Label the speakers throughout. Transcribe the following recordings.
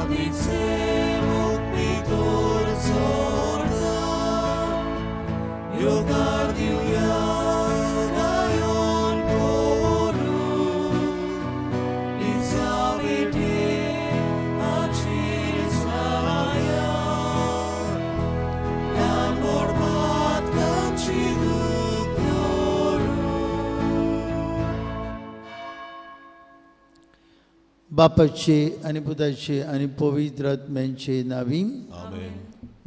Speaker 1: यादीक सेवक भितर सरता येवकार दिवया गायोन करून इसाबेटे हाचेर साया ल्हान व्हड पातकांची दूख धरून.
Speaker 2: बापाचे आनी पुताचे आनी पवित्र आत्म्यांचे नावी
Speaker 3: आमेन.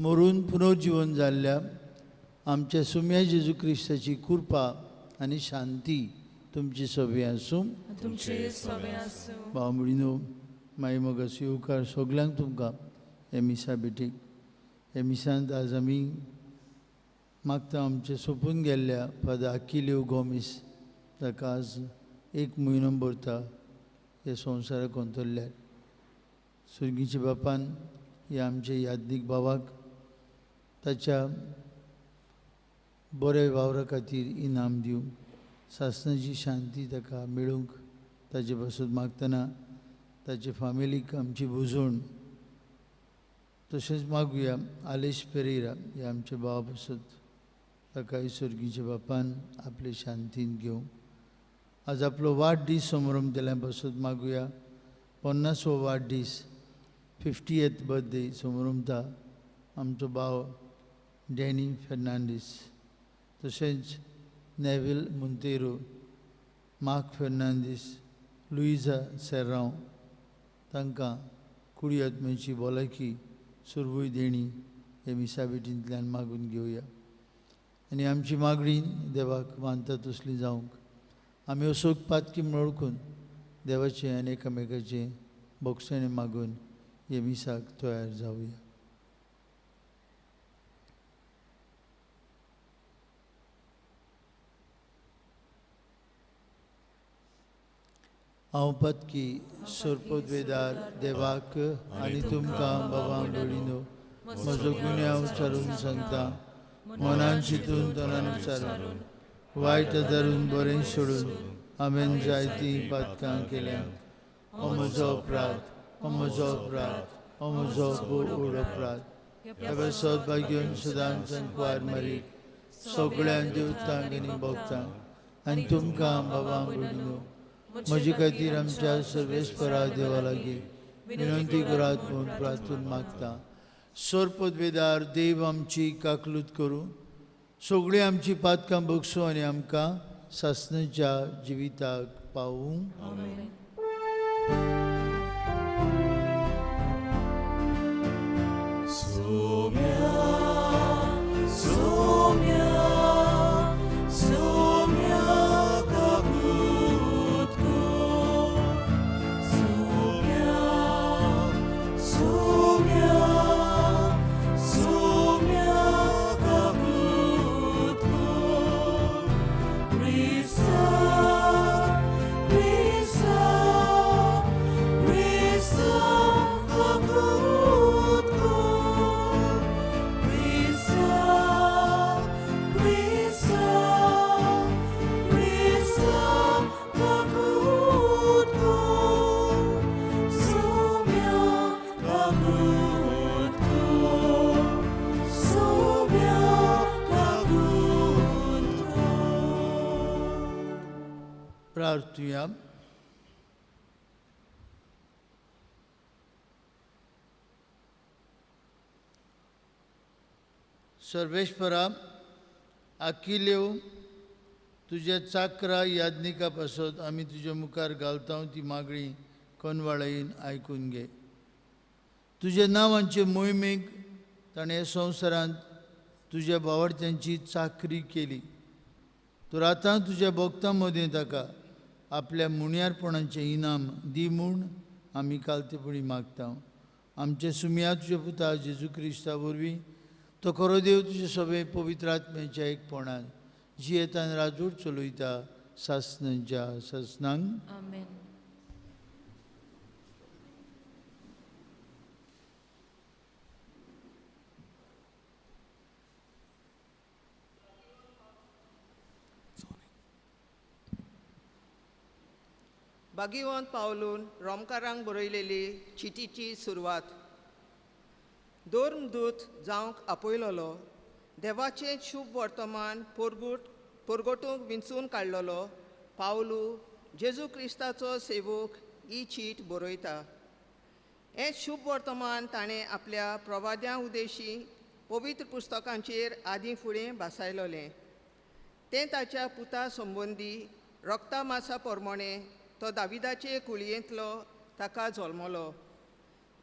Speaker 2: मरून पुनर्जीवन जाल्ल्या आमच्या सुम्या जेजू क्रिस्ताची कृपा आनी शांती तुमची सगळी आसूं.
Speaker 4: तुमचे सगळे आसूं.
Speaker 2: भाव भयणीनो, मागीर मोगाचो येवकार सगल्यांक तुमकां हे मिसा भेटीक. हे मिसांत आज आमी मागता आमचे सोंपून गेल्ल्या फादर आकिलेव गोमीस ताका आज एक म्हयनो भरता हे संवसाराक अंतरल्यार. सुर्गीच्या बापान ह्या आमच्या यादनीक बाबाक ताच्या बऱ्या वावरा खातीर इनाम दिवंक, सासणाची शांती ताका मेळूंक ताचे पासून मागतना ताचे फामिलीक आमची बुजवण तशेंच मागुया आलेश पेरेरा ह्या आमच्या भावा पासत ताकाय सर्गीच्या बापान आपले शांतीन घेवंक. आज आपलो वाडदीस समारंभ केल्या पासत मागुया. 50वो वाडदीस 50th birthday समारंभता आमचो भाव डॅनी फेर्नांडीस, तशेंच नेवील मुंतेरो, मार्क फेर्नांडीस, लुईजा सेर्रांव तांकां कुडी आत्म्याची भलायकी सुरबूय देणी हे मिसाबेटींतल्यान मागून घेवया. आनी आमची मागणी देवाक मानता तसली जावंक आमी असोक पातकी म्हूण वळखून देवाचें आनी एकामेकाचें बोगसणें मागून हे मिसाक तयार जावया. हांव पातकी सोरपोतवेदार देवाक आनी तुमकां बाबा भयणीनो म्हजो गुन्यांव विचारून सांगता, मनान चिंतून तनान विचारून वायट धरून बरें सोडून हांवें जायतीं पातकां केल्या. हो म्हजो अपराध, हो म्हजो अपराध, हो म्हजो भोव अपराध. ह्या सौभाग्यान सदांच कुवार मारीक सगळ्यां देवतांक आनी भक्तांक आनी तुमकां बाबा भयणीनो म्हजे खातीर आमच्या सर्वेस्परा देवा लागीं विनंती करात म्हूण प्रार्थून मागता. सोरपदवेदार देव आमची काकलूत करूं, सगळीं आमची पातकां बगसूं आनी आमकां सासणाच्या जिविताक पावूं.
Speaker 1: सोम्या सोम्या सोम्या काकूत कर, सोम्या सोम्या सोम्या काकूत कर, क्रिस्ता क्रिस्ता क्रिस्ता काकूत कर, क्रिस्ता क्रिस्ता क्रिस्ता काकूत कर, सोम्या काकूत कर, सोम्या काकूत कर.
Speaker 2: प्रार्थुया. सर्वेश्वरा, आकिल्यो तुज्या चाकरा याज्ञिका पासत आमी तुज्या मुखार घालता ती मागणी कनवाळायेन आयकून घे. तुज्या नांवांचे मोहिमेक ताणें संवसारांत तुज्या भावार्थ्यांची चाकरी केली. तर आतां तुज्या भक्तां मदें ताका आपल्या मुणयारपणाचें इनाम दी म्हूण आमी कालतेपणी मागता. आमचे सुमया तुज्या पुता जेजू क्रिस्ता वरवीं तो खरो देव तुजे सगळे पवित्र आत्म्याच्या एकपणान जियेतान राजूर चलयता सासणाच्या सासणांक.
Speaker 4: आमेन.
Speaker 3: भागीवंत पावलून रोमकारांक बरयलेली चिटीची सुरवात. धर्मदूत जावंक आपयलोलो, देवाचें शुभ वर्तमान परगटूंक विंचून काडलेलो पावलू जेजू क्रिस्ताचो सेवक ही चीट बरयता. हें शुभ वर्तमान ताणें आपल्या प्रवाद्यां उदेशी पवित्र पुस्तकांचेर आदीं फुडें भासायलोलें. तें ताच्या पुता संबंदी रक्ता मासा प्रमाणे तो दाविदाचे कुळयेंतलो ताका जल्मलो,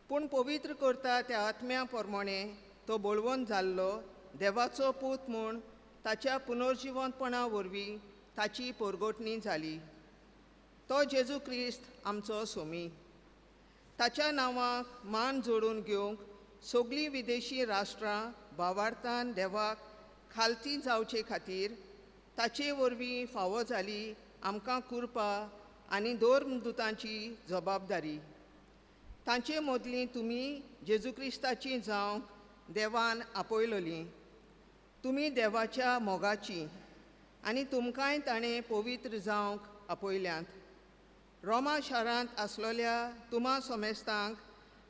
Speaker 3: पूण पवित्र करता त्या आत्म्या प्रमाणे तो बळवंत जाल्लो देवाचो पूत म्हूण ताच्या पुनर्जिवंतपणा वरवीं ताची परगटणी जाली. तो जेजू क्रिस्त आमचो सोमी. ताच्या नांवाक मान जोडून घेवंक सगळीं विदेशी राष्ट्रां भावार्थान देवाक खालती जावचे खातीर ताचे वरवीं फावो जाली आमकां कृपा आनी धर्मदुतांची जबाबदारी. तांचे मदलीं तुमी जेजू क्रिस्ताची जावंक देवान आपयलोलीं. तुमी देवाच्या मोगाची आनी तुमकांय ताणें पवित्र जावंक आपयल्यांत. रोमा शारांत आसलोल्या तुमा समेस्तांक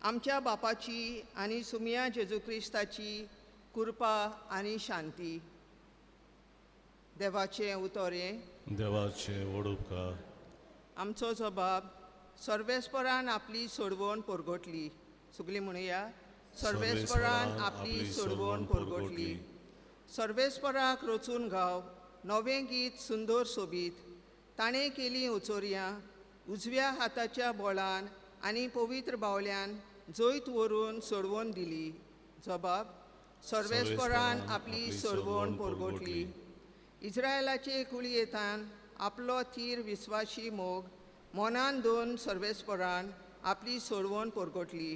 Speaker 3: आमच्या बापाची आनी सुमिया जेजू क्रिस्ताची कृपा आनी शांती. देवाचें उतर हें.
Speaker 5: देवाचें व्हड उपकार.
Speaker 3: आमचो जबाब सर्वेस्परान आपली सोडवण परगटली. सगळीं म्हणुया, सर्वेस्परान आपली सोडवण परगटली. सर्वेस्पराक रचून गाव नवें गीत सुंदर सोबीत. ताणें केली उचोरयां उजव्या हाताच्या बोळान आनी पवित्र बावल्यान जैत व्हरून सोडवण दिली. जबाब सर्वेस्परान आपली सोडवण परगटली. इस्रायलाचे कुळयेंतान आपलो थीर विस्वाशी मोग मनान दोन सर्वेस्परान आपली सोडवण परगटली.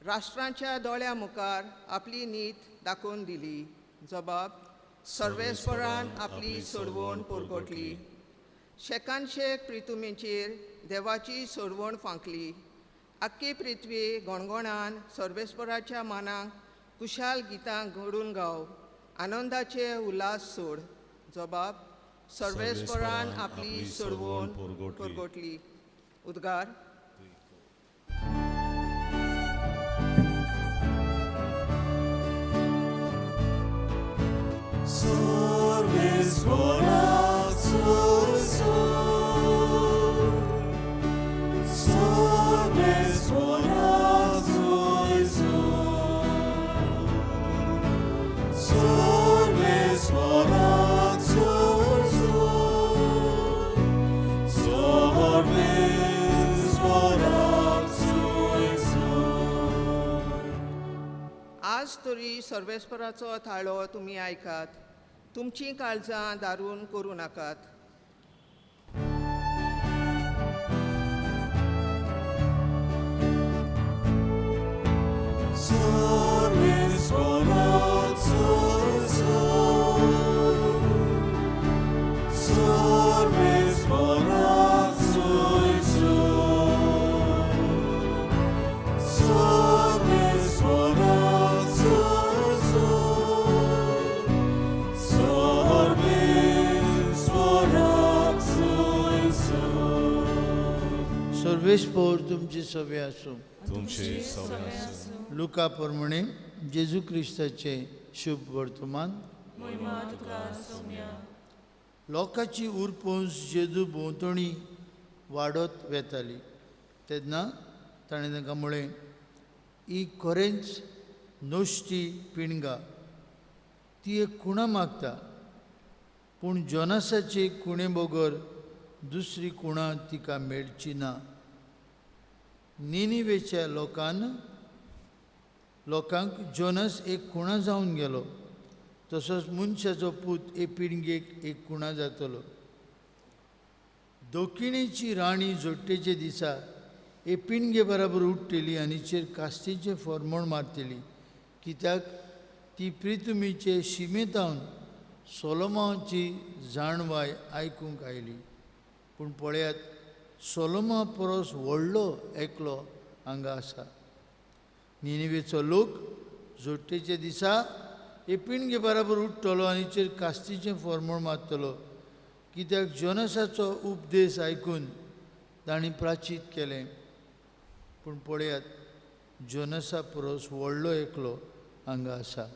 Speaker 3: राष्ट्रांच्या दोळ्या मुखार आपली नीत दाखोवन दिली. जबाब सर्वेस्परान आपली सोडवण परगटली. शेकानशेक प्रितुमेचेर देवाची सोडवण फांकली. आख्खी पृथ्वी गणगणान सर्वेस्पराच्या मानाक कुशाल गितां घडून गाव, आनंदाचे उल्हास सोड. जबाब सर्वेस्परान आपली सोडवण परगटली. उद्गार. आज तरी सर्वेस्पराचो थाळो तुमी आयकात, तुमचीं काळजां दारून करूं नाकात.
Speaker 2: सर्वेस्पोर तुमचे सवे आसूं.
Speaker 5: तुमचे सवे आसूं.
Speaker 2: लुका प्रमाणे जेजू क्रिस्ताचे शुभ वर्तमान. लोकांची उरपोंस जेजू भोंवतणी वाडत वेताली तेन्ना ताणें तांकां म्हळें, ही खरेंच नश्टी पिणगा, ती एक खुणा मागता, पूण जोनासाचे खुणे बगर दुसरी खुणा तिका मेळची ना. निनिवेच्या लोकांक जोनस एक खुणा जावन गेलो, तसोच मनशाचो पूत हे पिणगेक एक खुणा जातलो. दक्षिणेची राणी जोडटेचे दिसा हे पिणगे बराबर उठ्ठली आनी चेर कास्तीचें फॉर्मोण मारतली, कित्याक ती प्रितुमीचे शिमेतावन सोलोमाची जाणवाय आयकूंक आयली. पूण पळयात, सोलोमा परस व्हडलो एकलो हांगा आसा. निनिवेचो लोक जोडटेच्या दिसा हे पिणगे बराबर उठ्ठलो आनी चेर कास्तीचें फॉर्मोण मारतलो, कित्याक जोनसाचो उपदेश आयकून तांणी प्राचीत केलें. पूण पळयात, जोनसा परस व्हडलो एकलो हांगा आसा.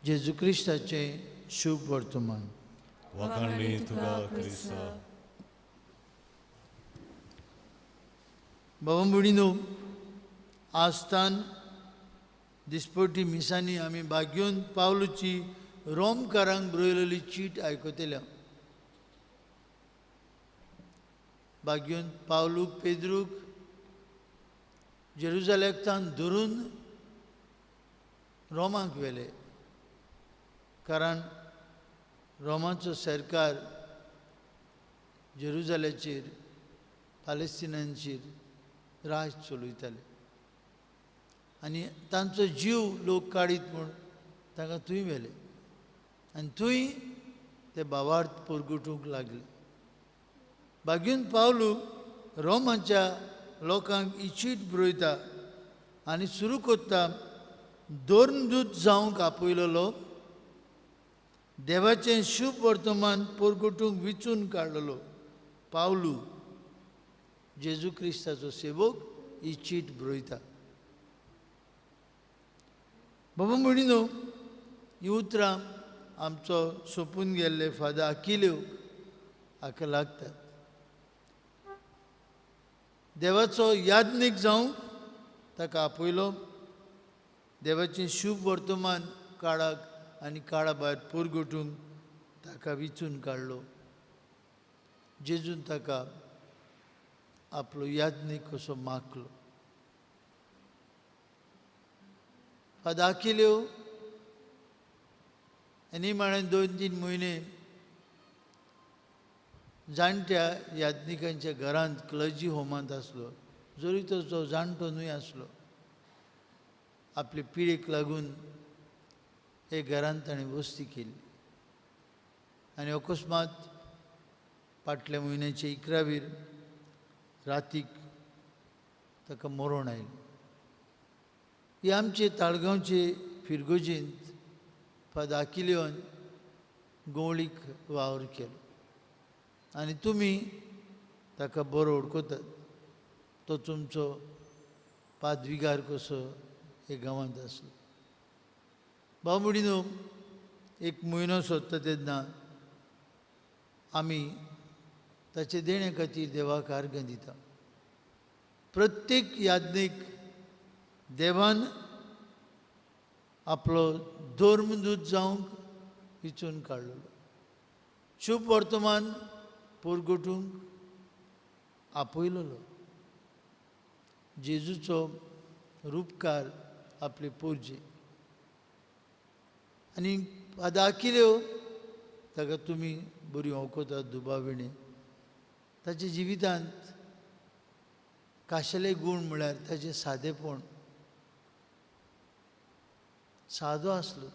Speaker 2: जेजू क्रिस्ताचें शुभ वर्तमान.
Speaker 5: वाखाणणी तुका क्रिस्ता.
Speaker 2: बाबा भयणीनो, आजतान दिसपटी मिसांनी आमी भाग्योन पावलूची रोमकारांक बरयलेली चीट आयकतल्या. भाग्योन पावलूक पेद्रूक जेरुजालेकतान धरून रोमाक व्हेले, कारण रोमाचो सरकार जेरुजालेचेर पालेस्तिनांचेर राज चलयताले आनी तांचो जीव लोक काडीत म्हूण तांकां थंय व्हेले आनी थंय ते भावार्थ परगटूंक लागले. भाग्यून पावलू रोमाच्या लोकांक ही चीट बरयता आनी सुरू करता, धर्मदूत जावंक आपयलेलो, देवाचें शुभ वर्तमान परगटूंक विचून काडलेलो पावलू जेजू क्रिस्ताचो सेवक ही चीट बरयता. बाबा भयणीनो, ही उतरां आमचो सोंपून गेल्ले फादर आकिल्यो हाका लागतात. देवाचो याज्ञीक जावंक ताका आपयलो, देवाचें शुभ वर्तमान काळाक आनी काळा भायर परगटूंक ताका विचून काडलो. जेजून ताका आपलो याज्ञीक कसो मागलो. फादर आकिल्यो आनी म्हळ्यार 2-3 म्हयने जाणट्या याज्ञिकांच्या घरांत क्लर्जी होमांत आसलो. जरी तो जाणटो न्हय आसलो, आपले पिडेक लागून हे घरांत ताणें वस्ती केली आनी अकस्मात फाटल्या म्हयन्याचे 11वीर रातीक ताका मरण आयलें. ही आमचे ताळगांवचे फिरगोजेंत फादर आकिलियोन गवळीक वावर केलो आनी तुमी ताका बरो वळखतात. तो तुमचो पादविगार कसो हे गांवांत आसलो. भाव भयणीनो, एक म्हयनो सोदता तेन्ना आमी ताचे देणे खातीर देवाक आर्गां दिता. प्रत्येक याज्ञीक देवान आपलो धर्मदूत जावंक विचून काडलेलो, शुभ वर्तमान परगटूंक आपयलेलो, जेजूचो रुपकार आपले पोरजे. आनी फादर आकिल्यो ताका तुमी बरी वळखतात दुबाविणे. ताच्या जिवितांत खाशेले गूण म्हळ्यार ताचें सादेपण. सादो आसलो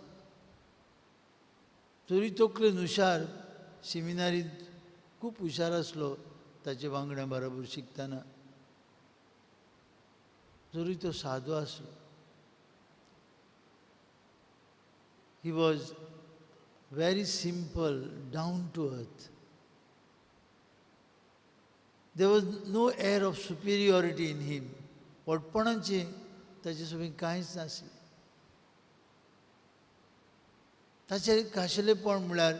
Speaker 2: तरी तकलेन हुशार, सेमिनारींत खूब हुशार आसलो ताचे वांगड्या बरोबर शिकतना, तरी तो सादो आसलो. He was very simple, down to earth. There was no air of superiority in him. व्हडपणाचें ताचे सोबीत कांयच नासलें. ताचें खाशेलेपण म्हळ्यार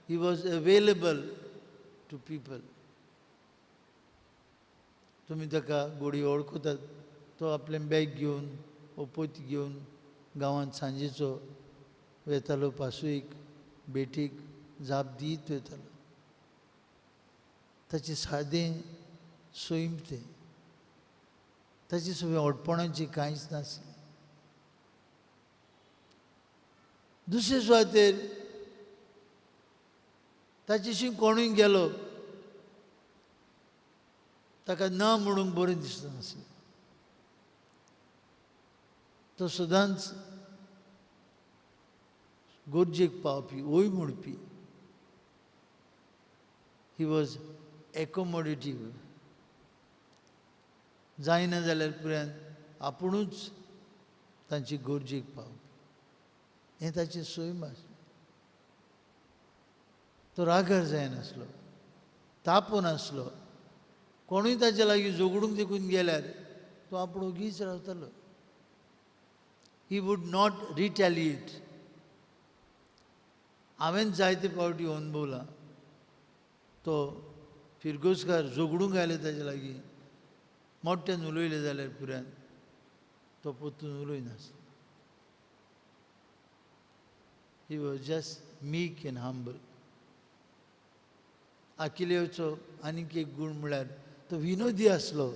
Speaker 2: he was available to people. तुमी ताका गोडी वळखतात. तो आपलें बॅग घेवन ओपोत घेवन गांवांत सांजेचो वेतालो, पासयेक भेटीक जाप दीत वेतालो. ताचें सादें सैम तें, ताचें सगळें व्हडपणाचें कांयच नासलें. दुसरे सुवातेर ताचेशी कोणूय गेलो ताका ना म्हणूंक बरें दिसनासलें. तो सदांच गरजेक पावपी, वय म्हणपी. He was accommodative. जायना जाल्यार पुराय आपुणूच तांची गरजेक पावपी. हें ताचें सैम आसलें. तो रागार जायनासलो, तापून आसलो. कोणूय ताच्या लागीं झगडूंक देखून गेल्यार तो आपूण ओगीच रावतालो. He would not retaliate. हांवें जायते फावटी अनुभवला, तो फिरगोजकार झगडूंक आयले ताच्या लागीं मोठ्यान उलयले जाल्यार पुऱ्यान तो परतून उलयनासलो. He was just meek and humble. आकिलेवचो आनीक एक गूण म्हळ्यार तो विनोदी आसलो.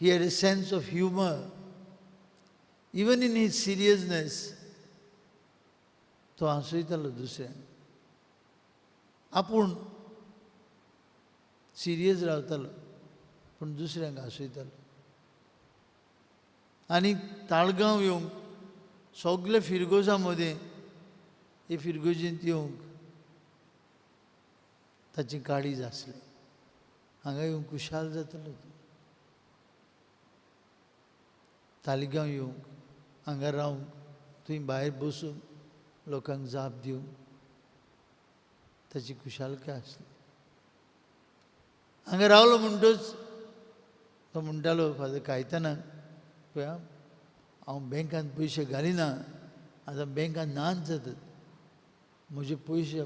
Speaker 2: He had a sense of humour. Even in his seriousness तो हांसयतालो दुसऱ्यांक. आपूण सिरियस रावतालो पूण दुसऱ्यांक हांसयतालो. आनी ताळगांव येवंक सगळे फिरगोजां मदें हे फिरगोजींत येवंक ताची काळीज आसलें. हांगा येवंक खुशाल जातालो तो. तालिगांव येवंक, हांगा रावंक, थंय भायर बसून लोकांक जाप दिवंक ताची खुशालकाय आसली. हांगा रावलो म्हणटच तो म्हणटालो फादर कायतानाक, पळया हांव बँकान पयशे घालिना, आतां बँकान नाच जातात, म्हजे पयशे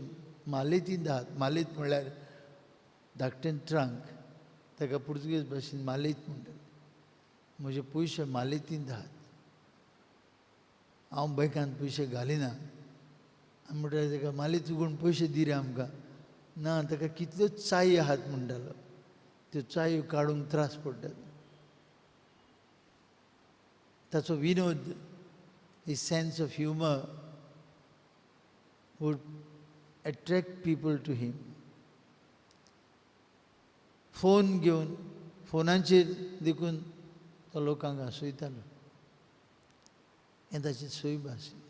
Speaker 2: मालेतींत आहात. मालेत म्हणल्यार धाकटें ट्रंक, ताका पुर्तुगेज भाशेन मालेत म्हणटात. म्हजे पयशे मालेतींत आहात, हांव बँकान पयशे घालिना. आनी म्हणटाले ताका मालेत उगून पयशे दी रे आमकां. ना, ताका कितल्यो चायो आहात म्हणटालो, त्यो चायो काडूंक त्रास पडटात. ताचो विनोद, his sense of humour would attract people to him. Phone घेवन फोनाचेर देखून तो लोकांक हांसयतालो. हें ताची सोयब आसली.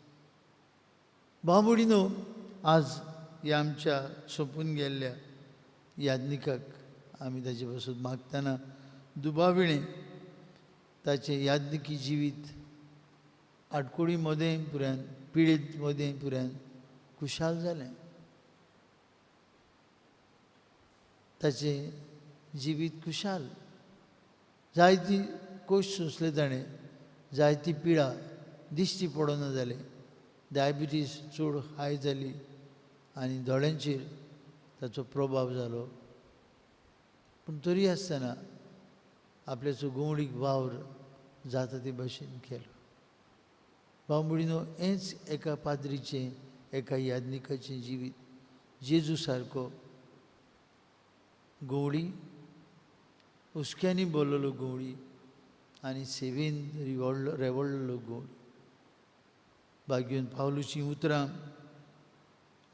Speaker 2: बाबुडीनो, आज ह्या आमच्या सोंपून गेल्ल्या याज्ञिकाक आमी ताचे पासून मागतना दुबाविणें ताचें याज्ञिकी जिवीत आडकुळी मदें पुऱ्यान, पिडेंत मदें पुऱ्यान खुशाल जालें. ताचें जिवीत खुशाल, जायती कोश सोंसले ताणें, जायती पिडा दिश्टी पडना जालें, डायबिटीज चड हाय जाली आनी दोळ्यांचेर ताचो प्रभाव जालो. पूण तरी आसतना आपल्याचो गोवणीक वावर जाता ते भशेन केलो. बांबुडीनो, हेंच एका पाद्रीचें, एका याज्ञिकाचें जिवीत. जेजू सारको गवळी, हुस्क्यांनी बोल्लेलो गवळी आनी सेवेन रेवडलेलो गवळी. बागेवन पावलूचीं उतरां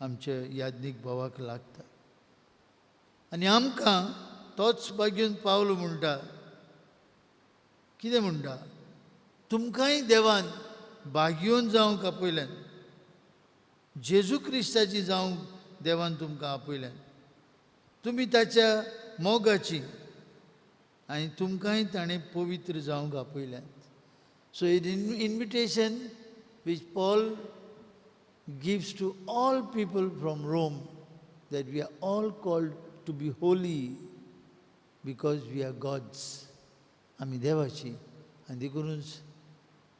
Speaker 2: आमच्या याज्ञीक भावाक लागतात आनी आमकां तोच बागेवन पावलो म्हणटा. कितें म्हणटा? तुमकांय देवान बागयोवन जावंक आपयल्यान, जेजू क्रिस्ताची जावंक देवान तुमकां आपयल्यान, तुमी ताच्या मोगाची आनी तुमकांय ताणें पवित्र जावंक आपयल्यान. So it invitation which Paul gives to all people from Rome, that we are all called to be holy because we are God's. आमी देवाची आनी देखूनच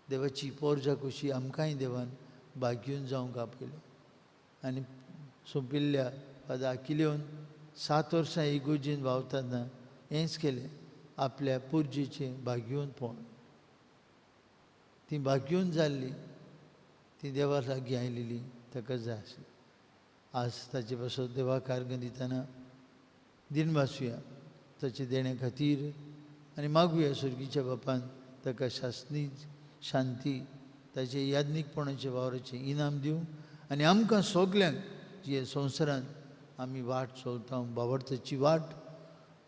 Speaker 2: देवाची पोरजा कशी आमकांय देवान भाग्यून जावंक आपयलें. आनी सोंपिल्ल्या फादर आकिलेवन 7 वर्सां इगोर्जेन वावताना हेंच केलें, आपल्या पुर्जेचें भाग्यून पोण. ती भाग्यून जाल्ली, ती देवा लागीं आयलेली ताका जाय आसली. आज ताचे पासत देवाक आर्गां दितना दिन भासुया ताचे देण्या खातीर आनी मागुया सर्गीच्या बापान ताका शासनी शांती, ताचे याज्ञीकपणाचे वावराचें इनाम दिवं आनी आमकां सगल्यांक जे संवसारांत आमी वाट चलता, बावडताची वाट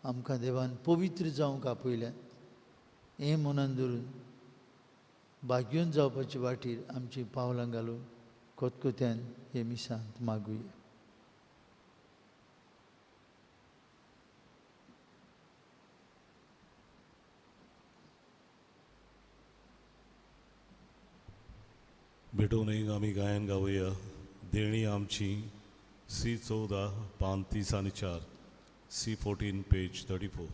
Speaker 2: आमकां देवान पवित्र जावंक आपयल्यात हें मनान धरून भाग्योन जावपाचे वाटेर आमचीं पावलां घालून कोतकोत्यान हे मिसांत मागुया.
Speaker 5: भेटून एक आमी गायन गावया, देणी आमची सी 14 पान 34, C14 page 34.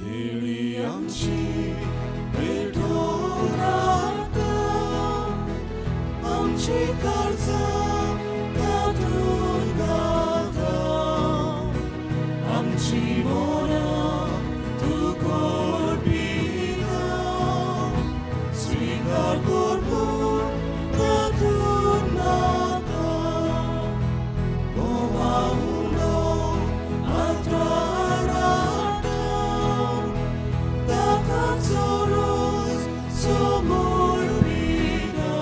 Speaker 5: देवी आमची पेटोवन रावता, आमची काळजां तातूंत गाता, आमची मनां तुका अर्पिता, स्विकार कर म्हूण तातूंत मागता. गोवा उलो आत्रार हाडटा, ताकाचो रोस समर्पिता,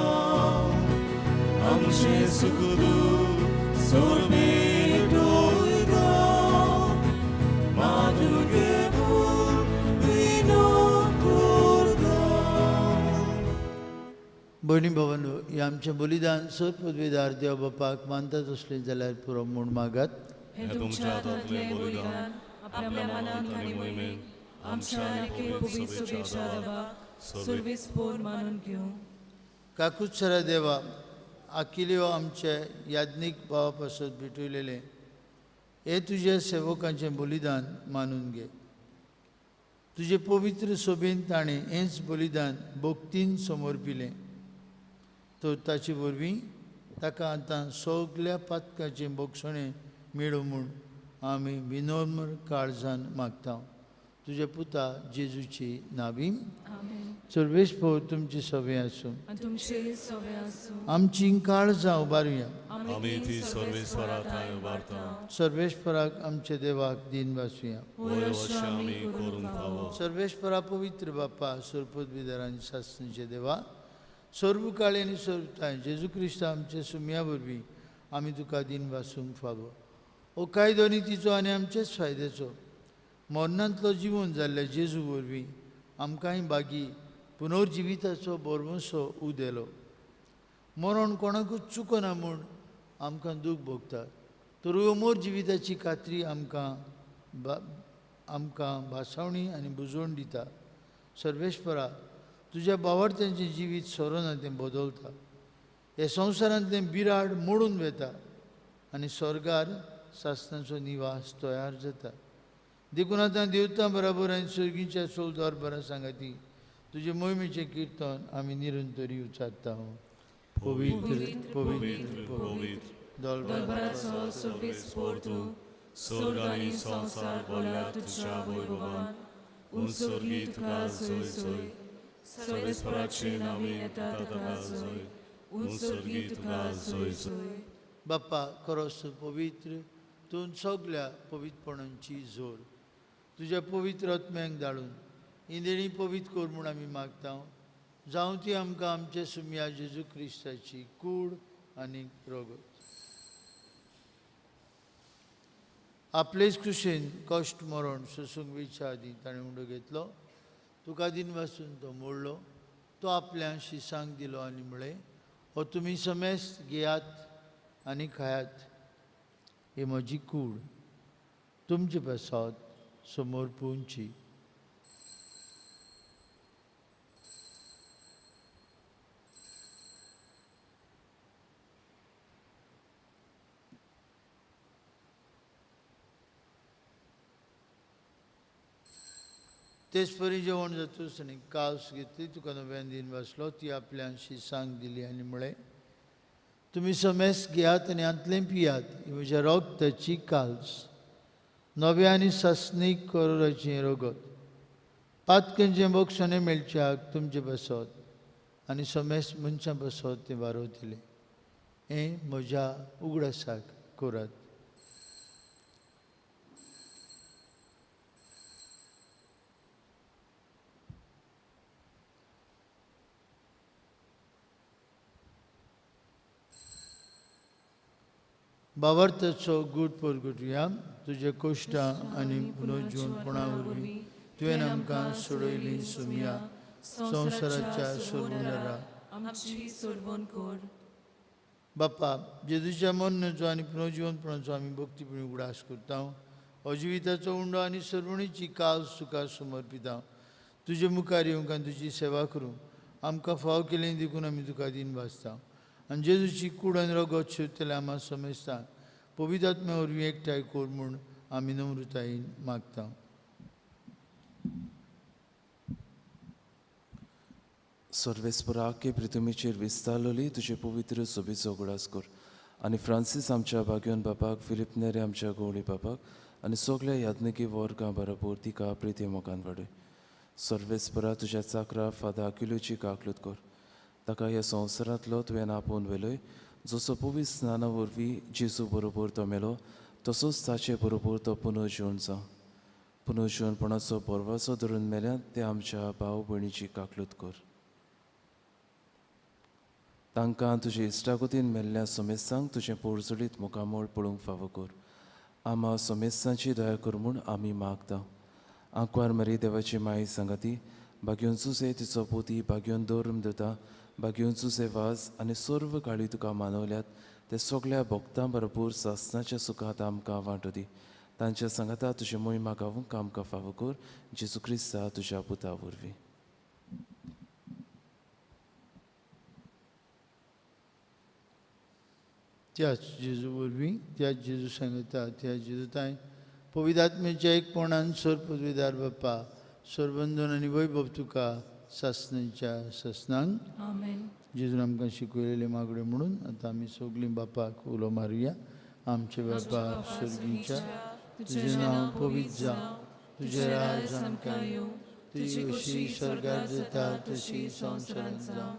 Speaker 5: आमचें सुख दूख सोडपेटयता, माधुर्य म्हूण विनोद करता.
Speaker 2: भयणी भावांनो, हें आमचें बलिदान सत पदवेदार देव बापाक मानता तसलें जाल्यार पुरो म्हूण मागात.
Speaker 4: हें तुमच्या हातांतलें बलिदान आपल्या मनांत आनी मोहिमेक आमच्या आनी पवित्र सभेच्या देवाक सर्वेस्पोर मानून घेवं.
Speaker 2: काकूत सरा देवा, आकिल्यो आमचे याज्ञीक भावा पासत भेटयलेलें हें तुज्या सेवकांचें बलिदान मानून घे. तुजे पवित्र सोबेन ताणें हेंच बलिदान भक्तीन समर्पिलें, तर ताचे वरवीं ताका आतां सगल्या पातकाचें बोगसणें मेळूं म्हूण आमी विनम्र काळजान मागता, तुज्या पुता जेजूची नावी.
Speaker 4: आमेन.
Speaker 2: सर्वेस्पोर तुमची सवे आसूं.
Speaker 4: आनी तुमचें सवें आसूं.
Speaker 2: आमची काळजां उबारुया.
Speaker 5: आमी ती सर्वेस्परा थंय उबारता.
Speaker 2: सर्वेस्पराक आमच्या देवाक दीन वासुया.
Speaker 5: वय अशें आमी करूंक फावो.
Speaker 2: सर्वेस्परा पवित्र बापा, सरपदविदार आनी सासणीचे देवा, सर्व काळी आनी सर्व ठांय जेजू क्रिस्त आमच्या सुमया वरवीं आमी तुका दीन वासूंक फावो. हो कायदो आनी तिचो आनी आमचेच फायद्याचो मरणांतलो जिवन जाल्ल्या जेजू वरवीं आमकांय बागी पुनर्जिविताचो भरवंसो उदेलो. मरण कोणाकूच चुकना म्हूण आमकां दूख भोगता, तर अमर जिविताची खात्री आमकां भासावणी आनी बुजवण दिता. सर्वेस्परा, तुज्या बावडत्यांचें जिवीत सोरोना तें बदलता, हे संवसारांतलें बिराड मोडून वेता आनी स्वर्गार सासणाचो निवास तयार जाता. देखून आतां देवतां बराबर आनी सर्गीच्या सोलदार बरा सांगाती तुजे मोहिमेचें किर्तन आमी निरंतरी उच्चारता. पवित्र पवित्र
Speaker 5: पवित्र
Speaker 4: दलभराचो सर्वेस्पोर तूं,
Speaker 5: स्वर्ग आनी संवसार भरल्या तुज्या वैभवान, उंचसर्गी तुका जय जय,
Speaker 4: सर्वेस्पराचे नांवे येता तुका जय, उंचसर्गी तुका जय जय.
Speaker 2: बाप्पा, खरोच तूं पवित्र, तूं सगल्या पवित्रपणांची जोर. तुज्या पवित्र आत्म्यांक धाडून इंदेणी पवित्र कर म्हूण आमी मागता, जावं ती आमकां आमच्या सुमया जेजू क्रिस्ताची कूड आनी रगत. आपलेच कुशीन कश्ट मरण सोसूंक वेच्या आदीं ताणें उंडो घेतलो, तुका दीन वासून तो मोडलो, तो आपल्या शिसांक दिलो आनी म्हळें, हो तुमी समेस्त घेयात आनी खायात, ही म्हजी कूड तुमचे पासत समर्पूंची. तेच परी जेवण जातूच आनी कास घेतली, तुका नव्यान दीन वाचलो, ती आपल्या शिसांक दिली आनी म्हळें, तुमी समेस्त घेयात आनी हांतलें पियात, ही म्हज्या रगताची काल्स, नव्या आनी सासणीक करोराचें रगत, पातकांचें बोगसणें मेळच्याक तुमचे पासत आनी समेस्त मनशां पासत तें वारवतलें. हें म्हज्या उगडासाक करात. बावर्थाचो गूट परगटुया, तुजे कोश्टां आनी पुनर्जीवनपणा वरवीं तुवें आमकां सोडयली सुमया, संवसाराच्या सोडून
Speaker 4: आमची सोडवण कर.
Speaker 2: बाप्पा, जेजूच्या मरणाचो आनी पुनर्जीवनपणाचो आमी भक्तीपणी उगडास करता हो जिविताचो उंडो आनी सर्वणीची काज तुका समर्पिता. तुजे मुखार येवंक आनी तुजी सेवा करूंक आमकां फाव केलें देखून आमी तुका दीन भासता. आनी जेजूची कूड आनी रगत शिवतले आमा समेस्ता पवित्र आत्म्या वरवीं एकठांय कर म्हूण आमी नम्रतायेन मागता.
Speaker 5: सर्वेस्परा आख्खे पृथ्वीचेर विस्तारलोली तुजे पवित्र सोबीचो उगडास कर आनी फ्रांसीस आमच्या भाग्योन बापाक, फिलीप नेरे आमच्या गवळी बापाक आनी सगल्या याज्ञिकी वर्गां बरोबर तिका प्रिती मोगान वाडय. सर्वेस्परा तुज्या चाकरा फादर अकिलोची काकलूत कर. ताका ह्या संवसारांतलो तुवें आपोवन व्हेलोय, जसो पवित्र स्नाना वरवीं जेजू बरोबर तो मेलो तसोच ताचे बरोबर तो पुनर्जीवन जावं. पुनर्जीवनपणाचो बरवासो धरून मेल्यात ते आमच्या भाव भयणीची काकलूत कर. तांकां तुजे इश्टागतीन मेल्ल्या समेस्तांक तुजें पोरजडीत मुखामळ पळोवंक फावो कर. आमा समेस्तांची दया कर म्हूण आमी मागता. आंकवार मरी देवाची माई सांगाती, भाग्योन सुसे तिचो पोती, भाग्योन धर्म दिता, भाग्योन सुसे वाज आनी सर्व काळी तुका मानवल्यात ते सगल्या भक्तां बरोबर सासनाच्या सुखांत आमकां वांटो दी. तांच्या सांगाता तुजें मोहिमा गावूंक आमकां फावो कर, जेजू क्रिस्ता तुज्या पुता वरवीं.
Speaker 2: त्याच जेजू वरवीं, त्याच जेजू सांगता, त्याच जेजू ताय पवित्र आत्म्याच्या एकपणान सर पदवीदार बाप्पा सरबंधन आनी वैभव तुका सासनाच्या सासनांक.
Speaker 4: आमेन.
Speaker 2: जेजून आमकां शिकयलेले मागण्यो म्हणून आतां आमी सगळीं बापाक उलो मारुया. आमचे बापा सर्गीच्या, तुजें नांव पवित्र जावं, तुजें राज आमकां येवं, तुजी खुशी स्वर्गार जाता तशी संवसारांत जावं.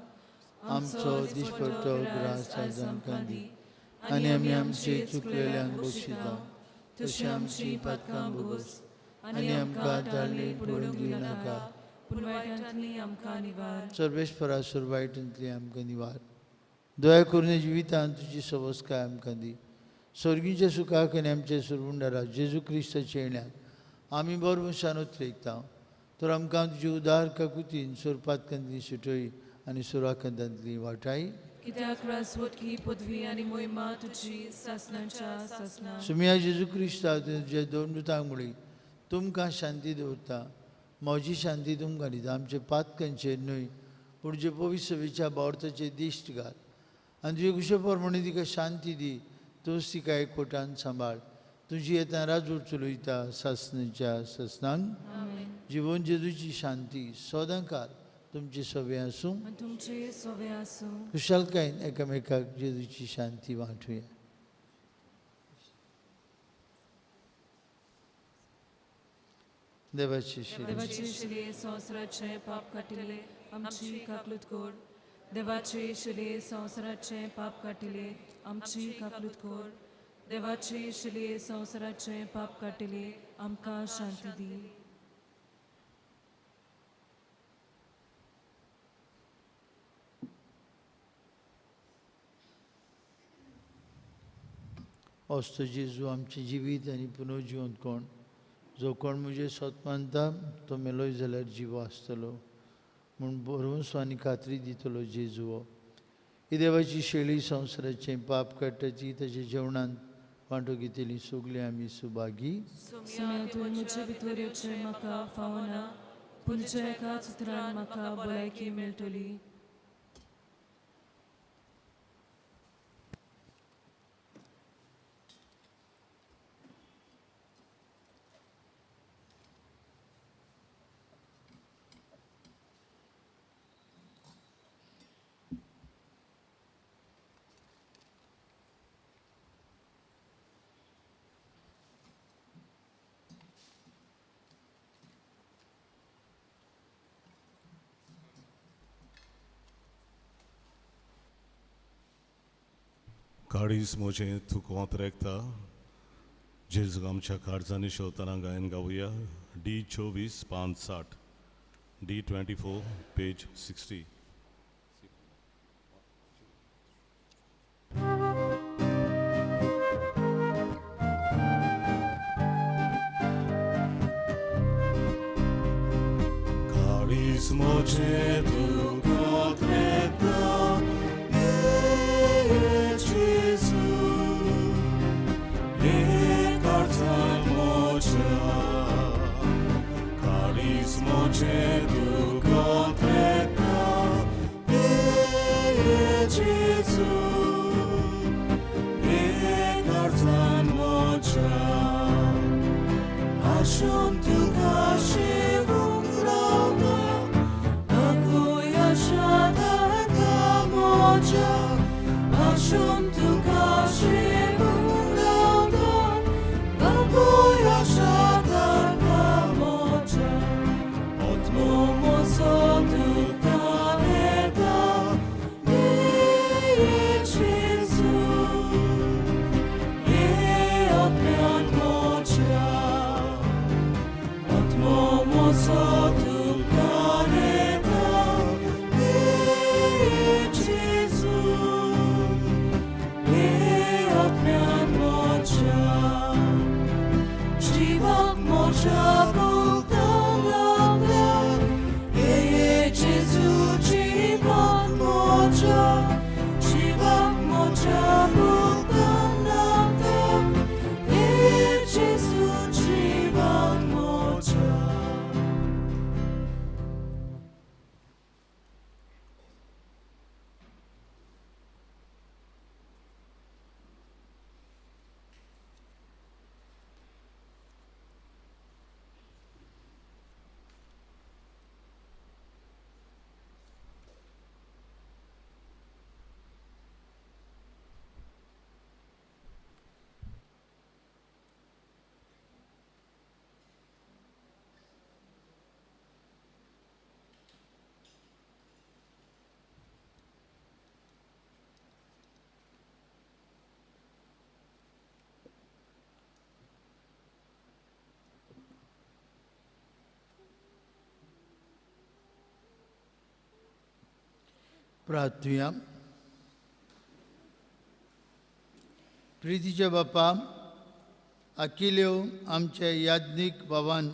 Speaker 2: आमचो दिसपट्टो ग्रास आयज आमकां दी आनी आमी आमचे चुकलेल्यांक बक्षिता तशी आमची पातकां भोगस आनी आमकां ताळणी पडून दिवनाका,
Speaker 4: पूण वायटांतली आमकां निवार.
Speaker 2: सर्वेस्परा सुर वायटांतली आमकां निवार. दया करून जिवितांत तुजी सवस्काय आमकां दी. स्वर्गीच्या सुखाक आनी आमच्या सुरवुंडारा जेजू क्रिस्ताच्या येण्याक आमी बरभरसान उतरेकता. तर आमकां तुजी उदार काकुतीन सोरपातकांतली सुटय आनी सुराकांतांतली वाटाय.
Speaker 4: कित्याक राजवटकी पदवी आनी मोहिमा तुजी सासनाच्या सासना.
Speaker 2: सुमिया जेजू क्रिस्ता तुज्या दोन दुतांक म्हळी, तुमकां शांती दवरता, म्हजी शांती तुमकां दिता. आमचे पातकांचेर न्हय पूण जे पवित्र सभेच्या बावर्थाचे दिश्ट घाल आनी तुजे कुशे प्रमाणे तिका शांती दी. तूंच तिका एकवटान सांबाळ. तुजी येता राजवट चलयता सासनाच्या सासनांक. जिवन जेजूची शांती सदांकाळ तुमचे सवे आसूं,
Speaker 4: तुमचे सवे आसूं.
Speaker 2: खुशालकायेन एकामेकाक जेजूची शांती वांटुया. देवाची
Speaker 4: देवाचे शिले संवसाराचे पाप काटिले आमची काकलूत कर. देवाचे शिले संवसाराचे पाप काटिले आमची काकलूत कर. देवाचे शिले संवसाराचे पाप काटिले आमकां शांती दी.
Speaker 2: असतो जेजू आमचें जिवीत आनी पुनर्जिवंत कोण, जो कोण म्हजें सत मानता तो मेलोय जाल्यार जिवो आसतलो म्हूण भरवंसो आनी खात्री दितलो जेजू हो. ही देवाची शेळी संवसाराचें पाप काडटाची ताच्या जेवणांत वांटो घेतली सगळीं आमी सुभागी.
Speaker 4: सुम्या तूं म्हजे भितर येवचें म्हाका फावना, पूण तुज्या एकाच उतरान म्हाका भलायकी मेळटली.
Speaker 6: काळीज म्हजें तुका रेखता जेजू आमच्या काळजांनी शेवतना गायन गावया. डी 24 5 60, डी 24 पेज 60. काळीज म्हजें तुका रेखता Gesù, e carta
Speaker 1: Jesu kontreta, e Jesu, e karzan moja, ashon tuka shivung rauta, akoya shadaka moja, ashon tuka shivung rauta, akoya shadaka moja.
Speaker 2: प्रार्थुया. प्रितीच्या बापा, आकिल्यो आमच्या याज्ञीक बाबान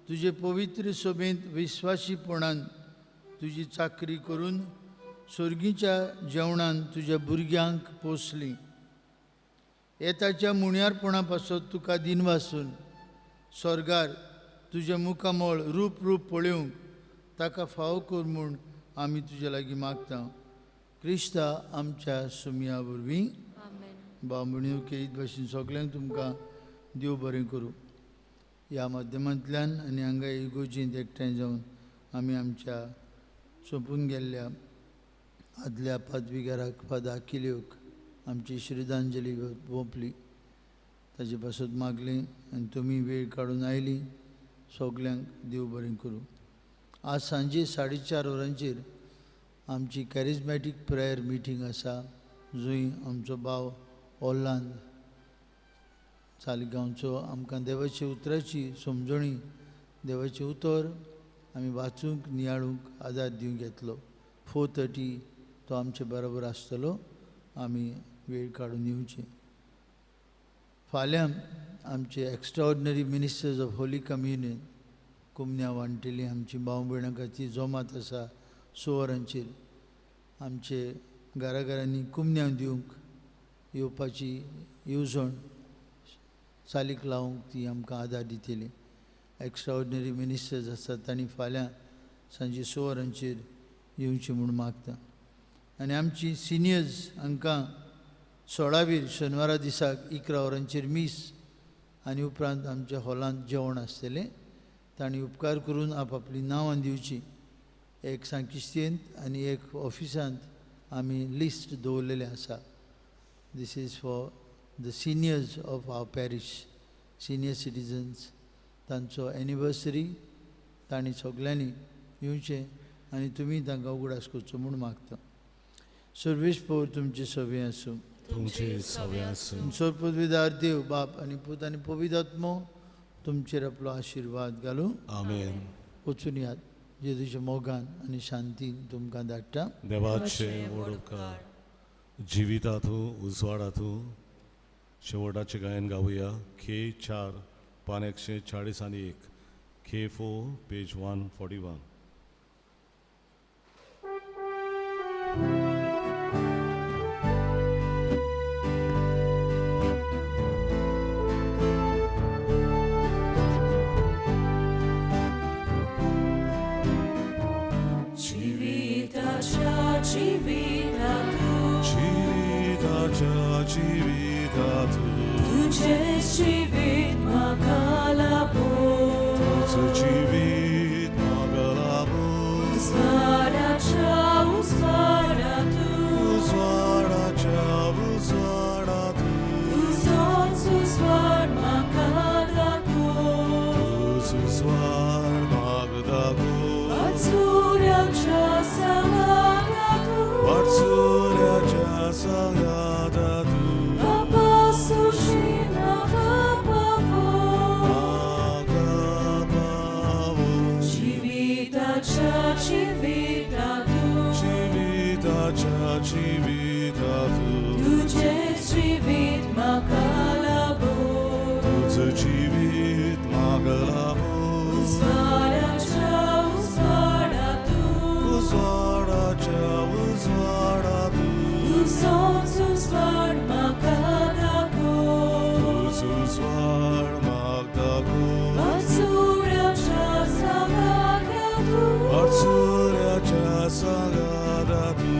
Speaker 2: तुजे पवित्र सभेंत विश्वासीपणान तुजी चाकरी करून सोर्गीच्या जेवणान तुज्या भुरग्यांक पोसली. येताच्या मुण्यारपणा पासत तुका दिनवासून स्वर्गार तुजें मुखामळ रूप रूप पळोवंक ताका फावो कर म्हूण आमी तुजे लागीं मागता. क्रिस्ता आमच्या सुमया वरवीं. बामणयो केळीत भाशेन सगल्यांक तुमकां देव बरें करूं. ह्या माध्यमांतल्यान आनी हांगा इगोजींत एकठांय जावन आमी आमच्या सोंपून गेल्ल्या आदल्या पादविगाराक फादर आकिल्योक आमची श्रद्धांजली ओंपली. ताजे पासत मागली आनी तुमी वेळ काडून आयली. सगल्यांक देव बरें करूं. आज सांजे 4:30 वरांचेर आमची कॅरिजमॅटीक प्रेयर मिटींग आसा, जंय आमचो भाव ओर्लांद सालिगांवचो आमकां देवाच्या उतराची समजणी, देवाचें उतर आमी वाचूंक नियाळूंक आदार दिवंक येतलो. 4:30 तो आमचे बरोबर आसतलो. आमी वेळ काडून येवचें. फाल्यां आमचे extraordinary ministers of holy communion कुमन्या वांटेली आमची भाव भयणां खातीर जोमात आसा. 6 वरांचेर आमचे घराघरांनी कुमन्या दिवंक येवपाची येवजण चालीक लावंक ती आमकां आदार दितली. एक्स्ट्राऑर्डिनरी मिनिस्टर्स आसात तांणी फाल्यां सांजे 6 वरांचेर येवचें म्हूण मागता. आनी आमची सिनियर्स हांकां 16वीर शेनवारा दिसाक 11 वरांचेर मीस आनी उपरांत आमच्या हॉलांत जेवण आसतलें. तांणी उपकार करून आपापलीं नांवां दिवचीं. एक सांकिस्तेंत आनी एक ऑफिसांत आमी लिस्ट दवरलेलें आसा. This is for the seniors of our parish, senior citizens. तांचो एनिवर्सरी तांणी सगल्यांनी येवचें आनी तुमी तांकां उगडास करचो म्हूण मागता. सर्वेश पवर तुमचे सवे आसूं.
Speaker 6: तुमचे सवे आसूं.
Speaker 2: सर्वपदवीदार देव बाप आनी पूत आनी पवित्र आत्मो तुमचेर आपलो आशिर्वाद घालूं.
Speaker 6: आमेन.
Speaker 2: वचून यात जेजूच्या मोगान आनी शांतीन तुमकां धाडटा.
Speaker 6: देवाचे व्हड उपकार. जिवितांतू उजवाडांतू शेवटाचें गायन गावया. खे 4 पान 141, खे 4 पेज 141.
Speaker 1: जिविता तूं
Speaker 6: जिविताच्या जिविता तूं
Speaker 1: तुजें जिवीत म्हाका लाभो
Speaker 6: तुजें जिवीत म्हाका लाभो
Speaker 1: उजवाडाच्या उजवाडा तूं
Speaker 6: उजवाडाच्या उजवाडा तूं
Speaker 1: तुजोच उजवाड म्हाका दाखो
Speaker 6: तुजो उजवाड म्हाका दाखो
Speaker 1: वाटसुऱ्याच्या सांगाता तूं
Speaker 6: वाटसुऱ्याच्या सांगाता तूं
Speaker 1: बापा सुशी म्हाका पावो
Speaker 6: म्हाका पावो
Speaker 1: जिविताच्या जिविता तूं
Speaker 6: जिविताच्या जिविता तूं
Speaker 1: तुजें जिवीत म्हाका लाभो
Speaker 6: तुजें जिवीत म्हाका लाभो
Speaker 1: उजवाडाच्या उजवाडा तूं
Speaker 6: उजवाडाच्या उजवाडा तूं
Speaker 1: तुजोच उजवाड म्हाका दाखो
Speaker 6: तुजो उजवाड म्हाका दाखो
Speaker 1: वाटसुऱ्याच्या सांगाता तूं
Speaker 6: वाटसुऱ्याच्या सांगाता तूं